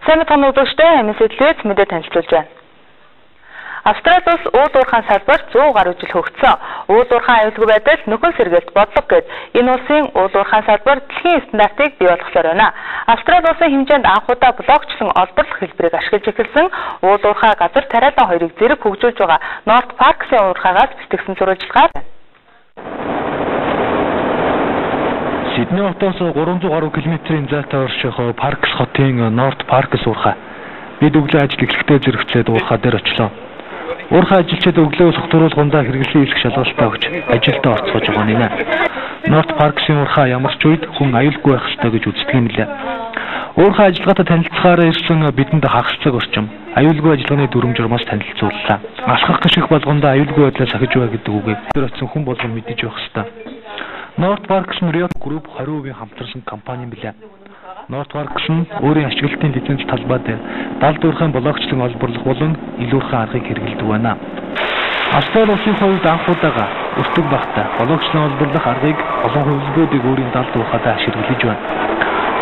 Сайн мэндийн үзэгчдээ MNC телевиз мэдээ танилцуулж байна. Австрали улс уул уурхайн салбарт 100 гаруй жил хөгжсөн. Уул уурхайн аюулгүй байдал нөхөн сэргээлт бодлого гээд энэ улсын уул уурхайн салбар дэлхийн стандартыг бий болгосоор байна. Австрали улсын хэмжээнд анх удаа блокчлон олборлох хэлбэрийг ашиглаж эхэлсэн уул уурхай газар тариалан хоёрыг зэрэг хөгжүүлж байгаа North Parks-ийн уурхайгаас бэлтгэсэн сурвалжлагаар Сидней хотоос 300 гаруй километрийн зайтай орших Паркс хотын North Parks уурхай. Бид өглөө ажил эхлэхдээ зэрэгцээд уурхай дээр очлоо. Уурхай ажилчид өглөө согтууруулгандаа хэрэглэлийн элх шалгалтаа өгч ажилдаа орцгож байгаа нэ. North Parks-ийн уурхай ямар ч үед хүн аюулгүй байх ёстой гэж үздэг юм лээ. Уурхай ажиллагаатай танилцахаар ирсэн бидэнд хагас цаг орчим аюулгүй ажиллагааны дүрэм журмаас танилцууллаа. Алхах гიშгэх болгондоо аюулгүй байдлаа сахиж бай гэдэг үгийг тэр очсон хүн болгон мэдэж байх ёстой. North Parks нь Riot Group 20% хамтарсан компани юм билээ. North Parks нь өөрийн ашиглалтын лиценз талбай дээр далд уурхайн блокчлон олборлох болон ил уурхайн аргыг хэрэглэдэг байна. Австрали улсын хувьд анх удаага өртөг багтаа блокчлон олборлох аргыг олон хувилбаруудыг өөрийн далд уурхайдаа ашиглаж байна.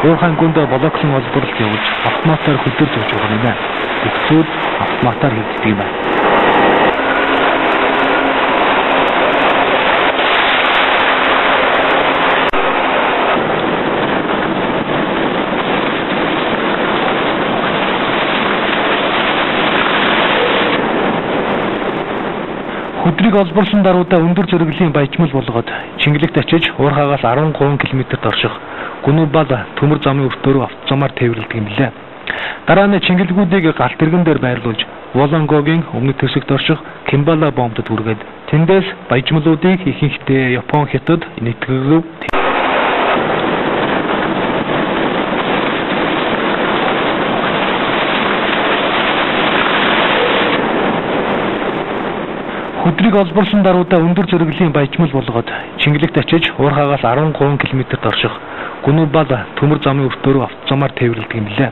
Уурхайн гүнд блокчлон олборлолт явуулж автоматар хөдөр зурж байгаа юм байна. Бүх зүйл автоматар хийгддэг юм байна. Хөдрийг олборлсон даруйдаа өндөр зэрэглэлийн баяжмал болгоод Чингэлэгт очиж уурхаагаас 13 км-т орших Гүнүбал төмөр замын өртөөрөө автозамаар тээвэрлэдэг юм билээ. Дараа нь чингэлгүүдийг галт тэргэн дээр байрлуулж Волонгогийн өмнөд хэсэгт орших Кимбала бомбод хүргээд тэндээс баяжмалуудыг ихэнхдээ Япон, Хятад, Энэтхэг рүү Хөдрийг олборлсон даруйдаа өндөр зэрэглэлийн баяжмал болгоод Чингэлэгт очиж уурхаагаас 13 км-т орших Гүнүбал төмөр замын өртөөрөө автозамаар тээвэрлэдэг юм билээ.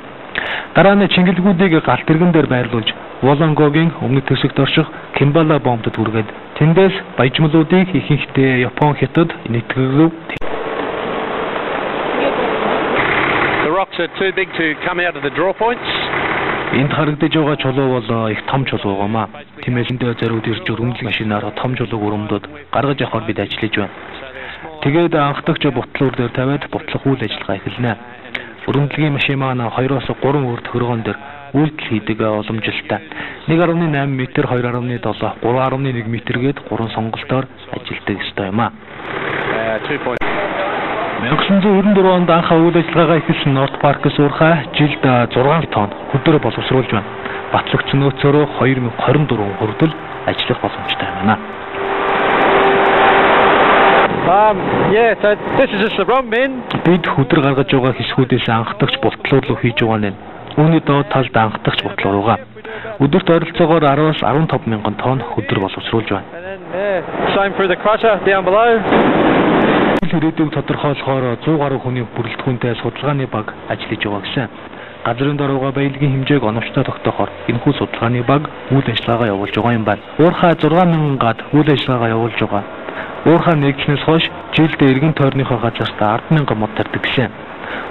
Дараа нь чингэлгүүдийг галт тэргэн дээр байрлуулж Волонгогийн өмнөд хэсэгт орших Кимбала бомбод хүргээд тэндээс баяжмалуудыг ихэнхдээ Япон, Хятад, Энэтхэг рүү The rocks are too big to come out of the draw points. Энд харагдаж байгаа чулуу бол их том чулуу гомаа. Тиймээс энд зориуд ирж өрөмдлөх машинаар том чулууг өрөмдөд гаргаж авахар бид ажиллаж байна. Тэгээд анхдагч бутлуур дээр тавиад бутлах үйл ажиллагаа эхэлнэ. Өрөмдлөгийн машин маань 2-оос 3 өөр тохиргоон дээр үйлдэл хийдэг уламжлалтай. 1.8 м, 2.7, 3.1 м гээд 3 сонголтоор ажилладаг ёстой юм аа. 1994 онд анх үйл ажиллагаагаа эхэлсэн North Parks уурхай жилд 6 тонн хөдөр боловсруулж байна. Батлагдсан нөөцөөрөө 2024 хүртэл ажиллах боломжтой байна. Yeah, so this is just the ROM bin. Бид хөдөр гаргаж байгаа хэсгүүдээс анхдагч бутлуур руу хийж байгаа нь. Үүний доод талд анхдагч бутлуур байгаа. Өдөрт ойролцоогоор 10-аас 15 мянган тонн хөдөр боловсруулж байна. Same for the crusher down below. Ирээдүйг тодорхойлохоор 100 гаруй хүний бүрэлдэхүүнтэй судалгааны баг ажиллаж байгаа гэсэн. Газрын дор байгаа баялагын хэмжээг оновчтой тогтоохоор энэхүү судалгааны баг үйл ажиллагаагаа явуулж байгаа юм байна. Уурхай 6000 гад үйл ажиллагаагаа явуулж байгаа. Уурхай нэгдснээс хойш жилд эргэн тойрныхоо газарт 100000 мод тарьдаг гэсэн.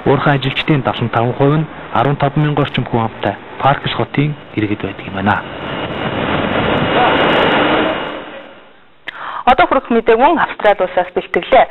Уурхай ажилчдын 75% нь 15000 орчим хүн амтай Паркс хотын иргэд байдаг юм байна. Одоо хүрэх мэдээг мөн Австрали улсаас бэлтгэлээ.